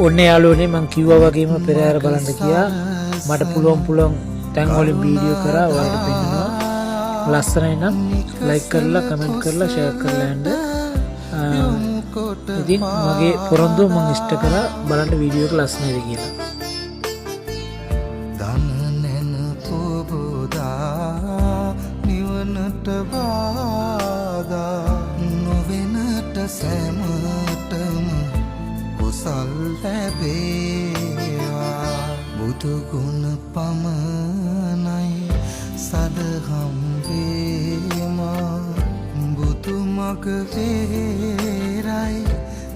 ඔන්න යාළුවනේ, මං කිව්වා වගේම පෙරහැර බලන්න ගියා. මට පුළුවන් පුළුවන් තැන් වලින් වීඩියෝ කරා ඔයාලට පෙන්නනවා. ලස්සනයි නම් ලයික් කරලා, කමෙන්ට් කරලා, ෂෙයාර් කරලා යන්න. ඉතින් මගේ පොරොන්දුව මං ඉෂ්ට කරා. බලන්න වීඩියෝ එක ලස්සනයිද කියලා. දන නැන පොබෝදා නිවනට බාධා නොවෙනට සැමටම කුසල් ලැබේවා. බුදු ගුණ පමණයි සදහම් වේමා. බුදු මග වේරයි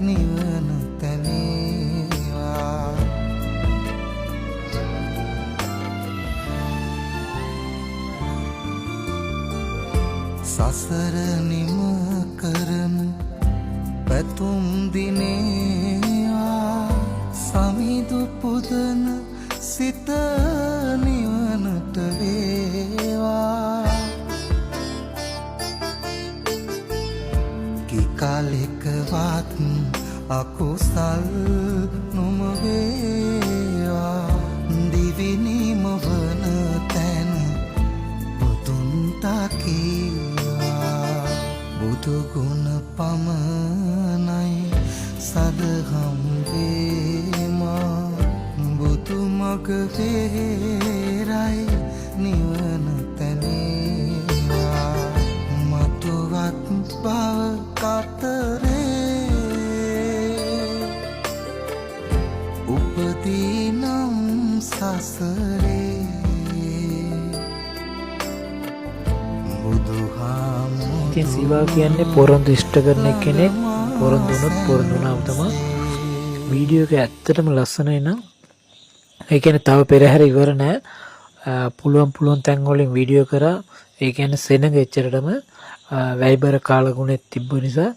නිවන තැනේවා. සසර නිම කරන පැතුම් දිනේවා. සමිඳු පුදන සිත නිවනට වේවා. කිකාලෙකවත් අකුසල් නොම වේවා. දිවිනිම වන තැන බුදුන් තකීවා. බුදු ගුණ පමණයි සදහම් වේමා. බුදු මග වේරයි නිවන තැනේවා. මතුවත් බව කතරේ උපදීනම් සසරේ ඉතින් සිවා කියන්නේ පොරොන්දු ඉෂ්ට කරන කෙනෙක්. පොරොන්දු වුණොත් පොරොන්දු වුණාම තමයි. වීඩියෝ එක ඇත්තටම ලස්සනයි නම්. ඒ කියන්නේ තව පෙරහැර ඉවර නෑ. පුළුවන් පුළුවන් තැන් වලින් වීඩියෝ කරා. ඒ කියන්නේ සෙනඟ එච්චරටම වැයිබර කාලගුණෙත් තිබ්බ නිසා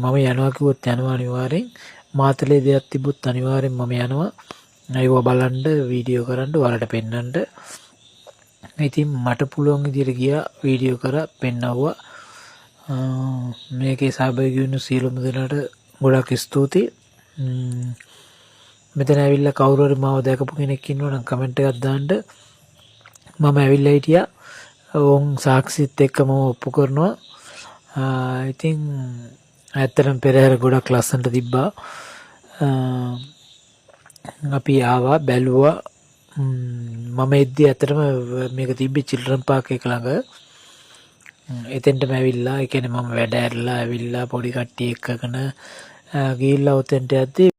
මම යනවා කිව්වොත් යනවා අනිවාර්යෙන්. මාතලේ දෙයක් තිබ්බොත් අනිවාර්යෙන් මම යනවා. ඒවා බලන්න, වීඩියෝ කරන්න, ඔයාලට පෙන්නන්න. ඉතින් මට පුළුවන් විදියට ගියා, වීඩියෝ කරා, පෙන්නවුවා. මේකේ සහභාගී වුණු සියලුම දෙනාට ගොඩක් ස්තුතියි. මෙතන ඇවිල්ලා කවුරු හරි මාව දැකපු කෙනෙක් ඉන්නවා නම් කමෙන්ට් එකක් දාන්න. මම ඇවිල්ලා හිටියා. ඔවුන් සාක්ෂිත් එක්ක මම ඔප්පු කරනවා. ඉතින් ඇත්තටම පෙරහැර ගොඩක් ලස්සනට තිබ්බා. අපි ආවා, බැලුවා. මම එද්දි ඇත්තටම මේක තිබ්බේ චිල්ඩ්‍රන් පාක් එක ළඟ. එතෙන්ටම ඇවිල්ලා, ඒ කියන්නේ මම වැඩ ඇරලා ඇවිල්ලා පොඩි කට්ටිය එක්කගෙන ගිහිල්ලා ඔතෙන්ට යද්දි